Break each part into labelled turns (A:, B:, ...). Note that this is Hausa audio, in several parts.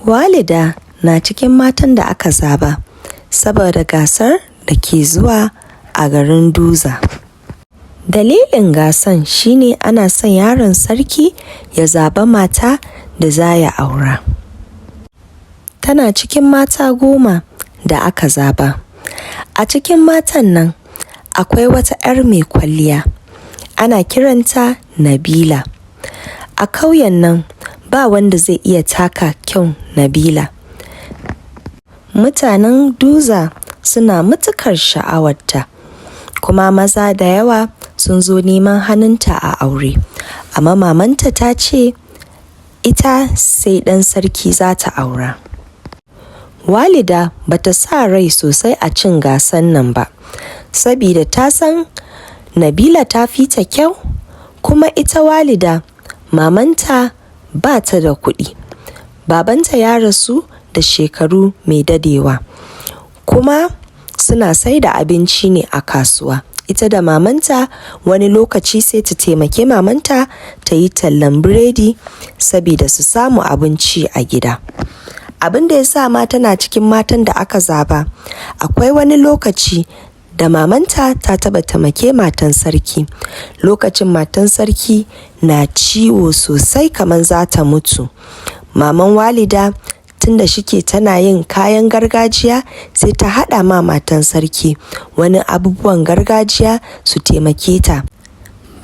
A: Walida na cikin matan da aka zaba saboda gasar da ke zuwa a garin Duza. Dalilin gasan shine ana son yaron sarki ya zaba mata da za ya aura. Tana cikin mata 10 da aka zaba. A cikin matan nan akwai wata 'yar mai kwalliya, ana kiranta Nabila. A kauyen nan ba wanda zai iya taka kyaun Nabila. Mutanen Duza suna matukar sha'awarta, kuma maza da yawa sun zo neman hannunta a aure, amma mamanta ta ce ita sai ɗan sarki za ta aura. Walida ba ta sa rai sosai a cin gasan nan ba, sabida ta san Nabila ta fi ta kyau, kuma ita Walida mamanta ba ta da kuɗi. Babanta ya rasu da shekaru mai dadewa, kuma suna saida abinci ne a kasuwa. Ita da mamanta wani lokaci sai ta taimaki mamanta ta yi tallan biredi sabida su samu abinci a gida. Abin da ya sa ma tana cikin matan da aka zaba, akwai wani lokaci da mamanta ta taɓa taimake matan sarki. Lokacin matan sarki na ciwo sosai kamar za ta mutu. Maman Walida tunda shike tana yin kayan gargajiya sai ta haɗa ma matan sarki wani abubuwan gargajiya su taimake ta.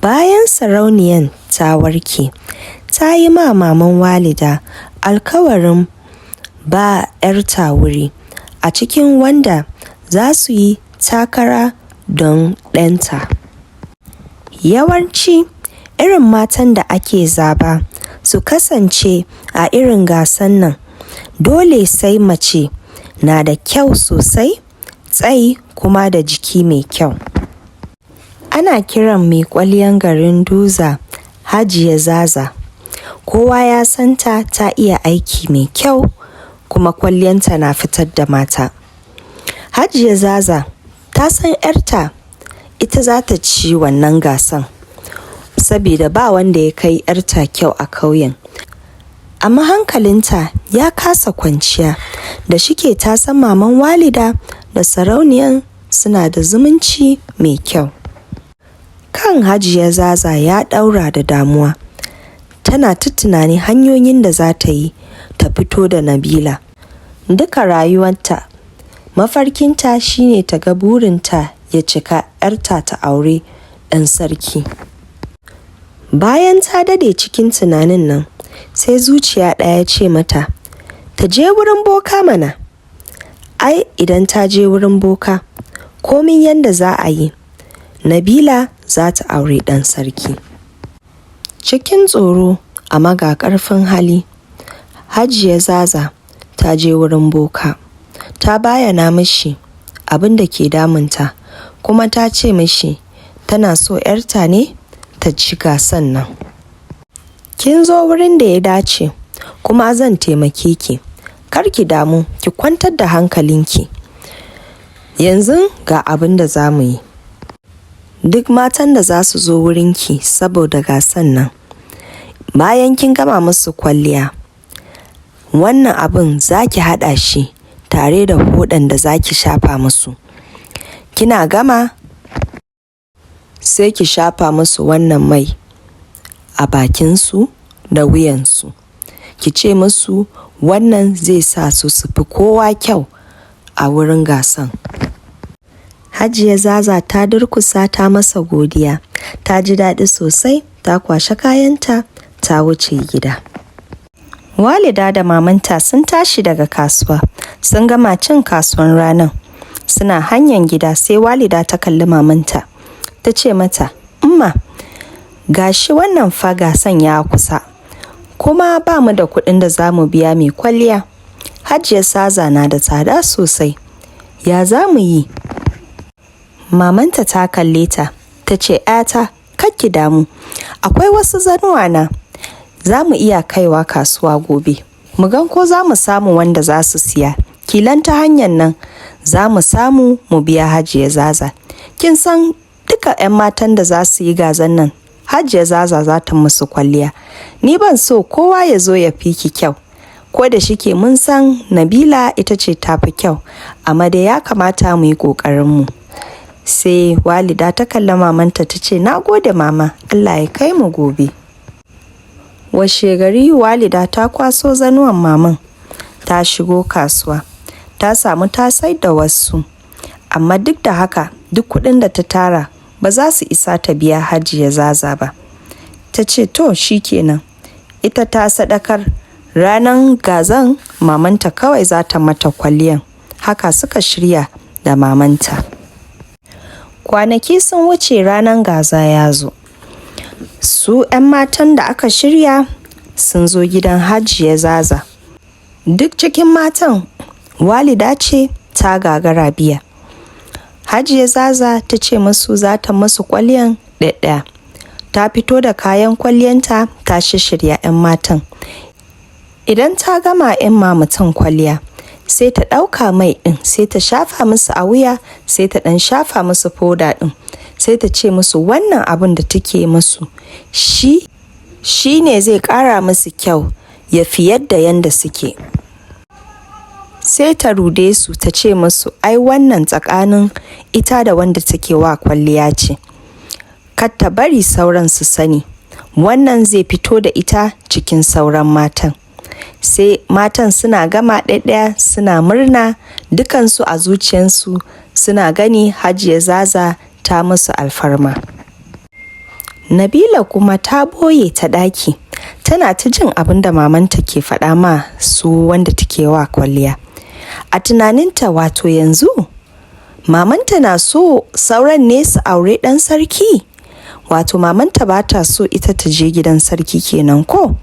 A: Bayan sarauniyan ta warke, ta yi ma maman Walida alkawarin ba 'yarta wuri a cikin wanda za su yi takara don ɗanta. Yawanci irin matan da ake zaba su kasance a irin gasan nan dole sai mace na da kyau sosai, tsayi kuma da jiki mai kyau. Ana kiran mai kwalliyan garin Duza Hajiya Zaza. Kowa ya san ta ta iya aiki mai kyau kuma kwalliyanta na fitar da mata. Hajiya Zaza ta san 'yarta ita za ta ci wannan gasan sabida ba wanda ya kai 'yarta kyau a kauyen. Amma hankalinta ya kasa kwanciya da shike ta san maman Walida da sarauniyan suna da zumunci mai kyau. Kan Hajiya Zaza ya ɗaura da damuwa. Tana ta tunanin hanyoyin da za ta yi ta fito da Nabila. Duka rayuwarta, mafarkinta shine ta ga burinta ya cika 'yarta ta auri ɗan sarki. Bayan ta dade cikin tunanin nan, sai zuciya ɗaya ce mata ta je wurin boka mana. Ai idan ta je wurin boka, komin yanda za a yi, Nabila za ta auri ɗan sarki. Cikin tsoro amma ga ƙarfin hali, Hajiya Zaza ta je wurin boka. Ta bayyana mashi abin da ke damunta kuma ta ce mashi tana so 'yarta ne ta ci gasan nan. Kin zo wurin da ya dace kuma zan taimake ki. Kar ki damu, ki kwantar da hankalinki. Yanzu ga abin da za mu yi. Duk matan da za su zo wurinki saboda gasan nan, bayan kin gama musu kwalliya, wannan abin za ki haɗa shi tare da hodan da za ki shafa musu. Kina gama sai ki shafa musu wannan mai a bakinsu da wuyansu. Ki ce musu wannan zai sa su su fi kowa kyau a wurin gasan. Hajiya Zaza ta durkusa ta masa godiya, ta ji daɗi sosai, ta kwashe kayanta ta wuce gida. Walida da mamanta sun tashi daga kasuwa, sun gama cin kasuwan ranan. Suna hanyan gida sai Walida ta kalli mamanta, ta ce mata, "Umma, ga shi wannan fa gasan ya kusa, kuma ba mu da kuɗin da za mu biya mai kwalliya. Hajiya Zaza na da tsada sosai. Ya za mu yi?" Mamanta ta kalle ta, ta ce, "'Yata, kar ki damu, akwai wasu zanuwa na za mu iya kaiwa kasuwa gobe. Mu gan ko za mu samu wanda za su siya. Kilan ta hanyar nan za mu samu mu biya Hajiya Zaza. Kin san duka 'yan matan da za su yi gasan nan, Hajiya Zaza za ta musu kwalliya. Ni ban so kowa ya zo ya fi ki kyau. Ko da shike mun san Nabila ita ce tafi kyau, amma dai ya kamata mu yi ƙoƙarinmu. Sai Walida ta kalla mamanta ta ce, "Na gode mama, Allah ya kai mu gobe." Washe gari Walida ta kwaso zanuwan maman ta shigo kasuwa, ta samu ta sayar da wasu, amma duk da haka duk kuɗin da ta tara ba za su isa ta biya Hajiya Zaza ba. Ta ce to shikenan, ita ta sadakar ranar gazan mamanta kawai za ta mata kwalliyan. Haka suka shirya da mamanta. Kwanaki sun wuce, ranar gaza ya zo. Su 'yan matan da aka shirya sun zo gidan Hajiya Zaza. Duk cikin matan Walida ce ta gagara biya. Hajiya Zaza ta ce musu za ta musu kwalliyan ɗaya. Ta fito da kayan kwalliyanta ta shishirya 'yan matan. Idan ta gama 'yan ma mutum kwalliya, sai ta ɗauka mai ɗin, sai ta shafa musu a wuya, sai ta ɗan shafa musu foda ɗin. Sai ta ce musu wannan abun da take musu shi ne zai ƙara musu kyau ya fi yadda yanda suke. Sai ta rude su ta ce musu ai wannan tsakanin ita da wanda take wa kwalliya ce. Kar ta bari sauran su sani. Wannan zai fito da ita cikin sauran matan. Sai matan suna gama ɗaya suna murna, dukansu a zuciyarsu suna gani Hajiya Zaza ta musu alfarma. Nabila kuma ta boye ta ɗaki, tana ta jin abin da mamanta ke faɗa ma su wanda take wa kwalliya. A tunaninta, wato yanzu mamanta na so sauran ne su aure ɗan sarki, wato mamanta ba ta so ita ta je gidan sarki kenan ko?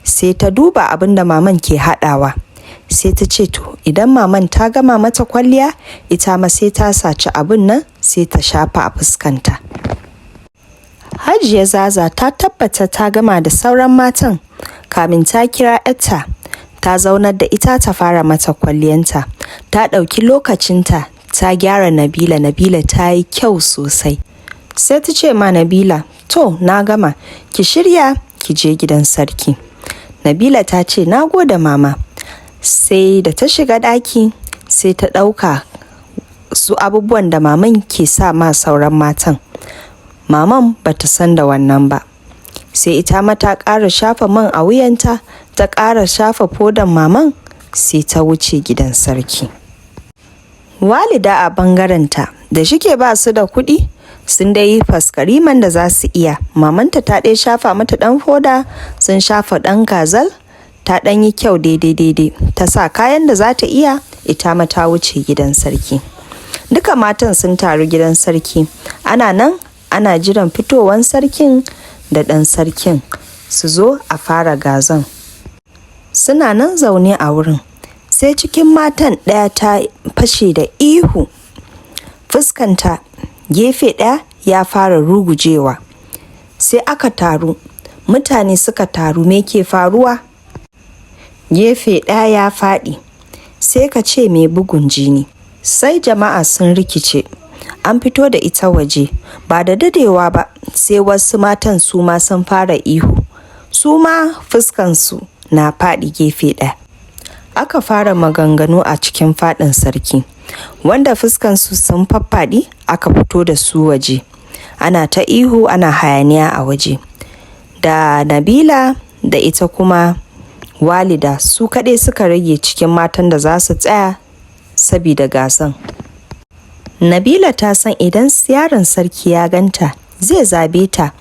A: Sai ta duba abin da maman ke haɗawa. Sai ta ce to idan maman ta gama mata kwalliya, ita ma sai ta saci abin nan, sai ta shafa a fuskanta. Hajiya Zaza ta tabbata ta gama da sauran matan kamin ta kira 'yarta, ta zaunar da ita ta fara mata kwalliyanta. Ta ɗauki lokacinta ta gyara Nabila. Nabila ta yi kyau sosai. Sai ta ce ma Nabila, "To na gama, ki shirya ki je gidan sarki." Nabila ta ce, "Na gode mama." Sai da ta shiga ɗaki, sai ta ɗauka su abubuwan da maman ke sa ma sauran matan. Maman ba ta san da wannan ba. Sai ita ma ta ƙara shafa man a wuyanta, ta ƙara shafa fodan maman, sai ta wuce gidan sarki. Walida a bangarenta, da shike ba su da kuɗi, sun dai yi faskariman da za su iya. Mamanta ta ɗaya shafa mata ɗan foda, sun shafa ɗan gazal, ta ɗan yi kyau daidai daidai. Ta sa kayan da za ta iya, ita ma ta wuce gidan sarki. Duka matan sun taru gidan sarki. Ana nan ana jiran fitowan sarkin da ɗan sarkin su zo a fara gazan. Suna nan zaune a wurin, sai cikin matan ɗaya ta fashe da ihu. Fuskanta gefe ɗaya ya fara rugujewa. Sai aka taru, mutane suka taru, me ke faruwa? Gefe ɗaya ya faɗi, sai ka ce mai bugun jini. Sai jama'a sun rikice, an fito da ita waje. Ba da dadewa ba sai wasu matan su ma sun fara ihu, su ma fuskansu na faɗi gefe ɗaya. Aka fara maganganu a cikin faɗin sarki, wanda fuskansu sun faffaɗi aka fito da su waje. Ana ta ihu, ana hayaniya a waje. Da Nabila da ita kuma Walida su kaɗai suka rage cikin matan da za su tsaya sabida gasan. Nabila ta san idan yaron sarki ya ganta zai zabe ta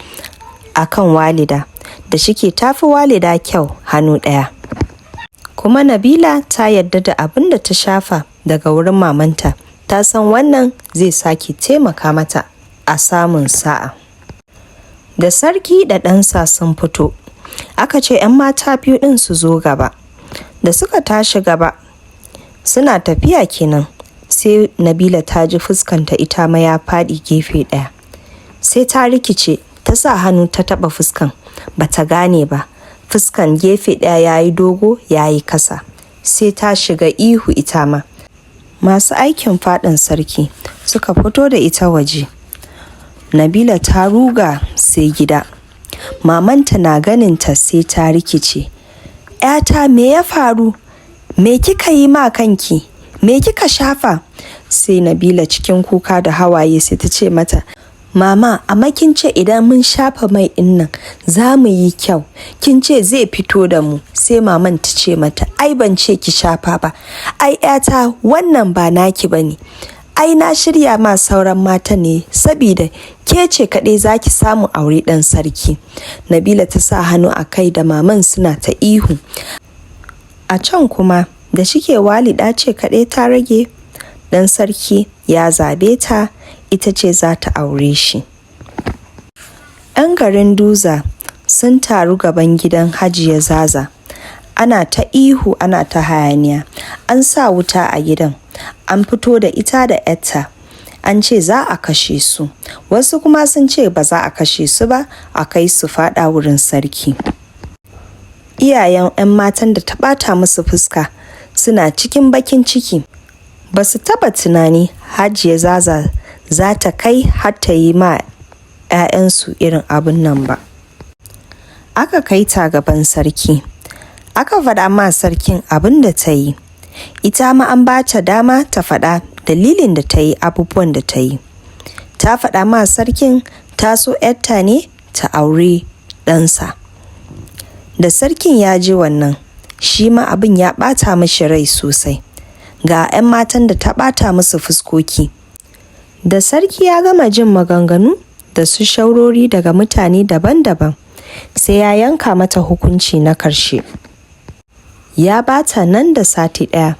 A: a kan Walida, da shike tafi Walida kyau hannu ɗaya. Kuma Nabila ta yarda da abin da ta shafa daga wurin mamanta, ta san wannan zai sake taimaka mata a samun sa'a. Da sarki da ɗansa sun fito, aka ce 'yan mata biyu ɗin su zo gaba. Da suka tashi gaba, suna tafiya kenan, sai Nabila ta ji fuskanta ita ma ya faɗi gefe ɗaya. Sai ta rikice, ta sa hannu ta taɓa fuskan, ba ta gane ba. Fuskan gefe ɗaya ya yi dogo, ya yi kasa. Sai ta shiga ihu ita ma. Masu aikin faɗin sarki suka fito da ita waje. Nabila ta ruga sai gida. Mamanta na ganinta sai ta rikice. ‘Yata, me ya faru? Me kika yi ma kanki? Me kika shafa?" Sai Nabila cikin kuka da hawaye sai ta ce mata, "Mama, amma kin ce idan mun shafa mai ɗin nan za mu yi kyau, kin ce zai fito da mu." Sai maman ta ce mata, "Ai ban ce ki shafa ba, ai ‘yata wannan ba naki ba ne, ai na shirya ma sauran mata ne sabida ke ce kaɗai za ki samu aure ɗan sarki." Nabila ta sa hannu a kai da maman suna ta ihu. A can kuma da shike Walida ce kaɗai ta rage, ɗan sarki ya zabe ta, ita ce za ta aure shi. 'Yan garin Duza sun taru gaban gidan Hajiya Zaza. Ana ta ihu, ana ta hayaniya. An sa wuta a gidan, an fito da ita da 'yarta. An ce za a kashe su. Wasu kuma sun ce ba za a kashe su ba, a kai su faɗa wurin sarki. Iyayen 'yan matan da ta ɓata musu fuska suna cikin bakin ciki. Ba su taɓa tunani Hajiya Zaza za ta kai har ta yi ma 'ya'yansu irin abun nan ba. Aka kai ta gaban sarki. Aka faɗa ma sarkin abin da ta yi. Ita ma an ba ta dama ta faɗa dalilin da ta yi abubuwan da ta yi. Ta faɗa ma sarkin ta so 'yarta ne ta aure ɗansa. Da sarkin ya ji wannan, shi ma abin ya ɓata mashi rai sosai. Ga 'yan matan da ta ɓata musu fuskoki. Da sarki ya gama jin maganganu da su shawarori daga mutane daban-daban, sai ya yanka mata hukunci na karshe. Ya ba ta nan da sati ɗaya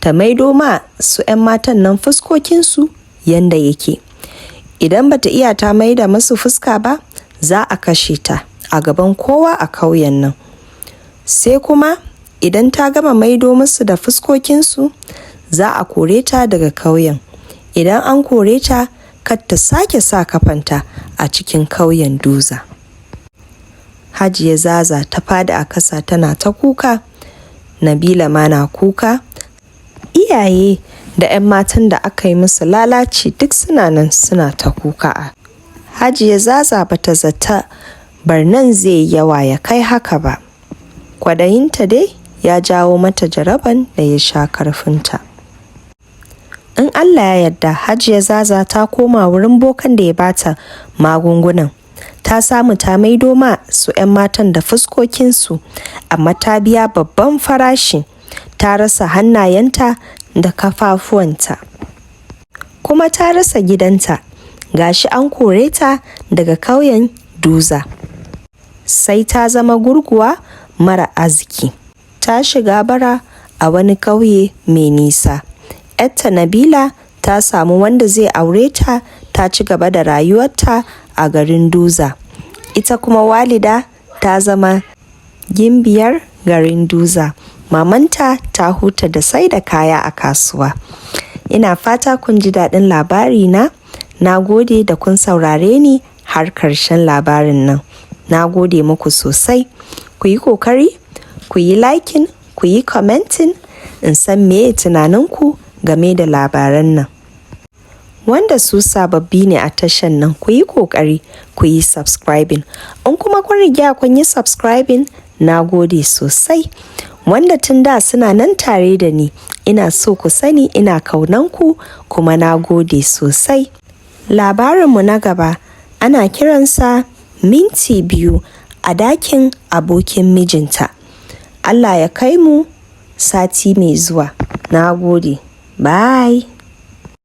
A: ta maido ma su 'yan matan nan fuskokinsu yanda yake. Idan bata iya ta maida musu fuska ba, za a kashe ta a gaban kowa a kauyen nan. Sai kuma idan ta gama maido musu da fuskokinsu, za a kore ta daga kauyen. Idan an kore ta, kar ta sake sa kafanta a cikin kauyen Duza. Hajiya Zaza ta fadi a kasa tana ta kuka. Nabila ma na kuka. Iyaye da 'yan matan da aka yi musu lalaci duk suna nan suna ta kuka. Hajiya Zaza bata zata barnan zai yi yawa ya kai haka ba. Kwadayinta dai ya jawo mata jaraban da ya sha karfinta. In Allah ya yarda, Hajiya Zaza ta koma wurin bokan da ya bata magungunan. Ta samu ta maido ma su 'yan matan da fuskokinsu, amma ta biya babban farashi. Ta rasa hannayenta da kafafuwanta. Kuma ta rasa gidanta. Gashi an kore ta daga kauyen Duza. Sai ta zama gurguwa mara arziki. Ta shiga bara a wani kauye mai nisa. 'Yarta Nabila ta samu wanda zai aure ta, ta ci gaba da rayuwarta a garin Duza. Ita kuma Walida ta zama gimbiyar garin Duza. Mamanta ta huta da sai da kaya a kasuwa. Ina fata kun ji daɗin labari na. Na gode da kun saurare ni har karshen labarin nan. Na gode muku sosai. Ku yi kokari, ku yi liking, ku yi commenting, in san meye tunaninku game da labaran nan. Wanda su sababbi ne a tashan nan, ku yi kokari ku yi subscribing. In kuma kun riga kun yi subscribing, na gode sosai. Wanda tun da suna nan tare da ni, ina so ku sani ina kaunanku kuma na gode sosai. Labarinmu na gaba ana kiransa Minti Biyu a Dakin Abokin Mijinta. Allah ya kai mu sati mai zuwa. Na gode. Bye.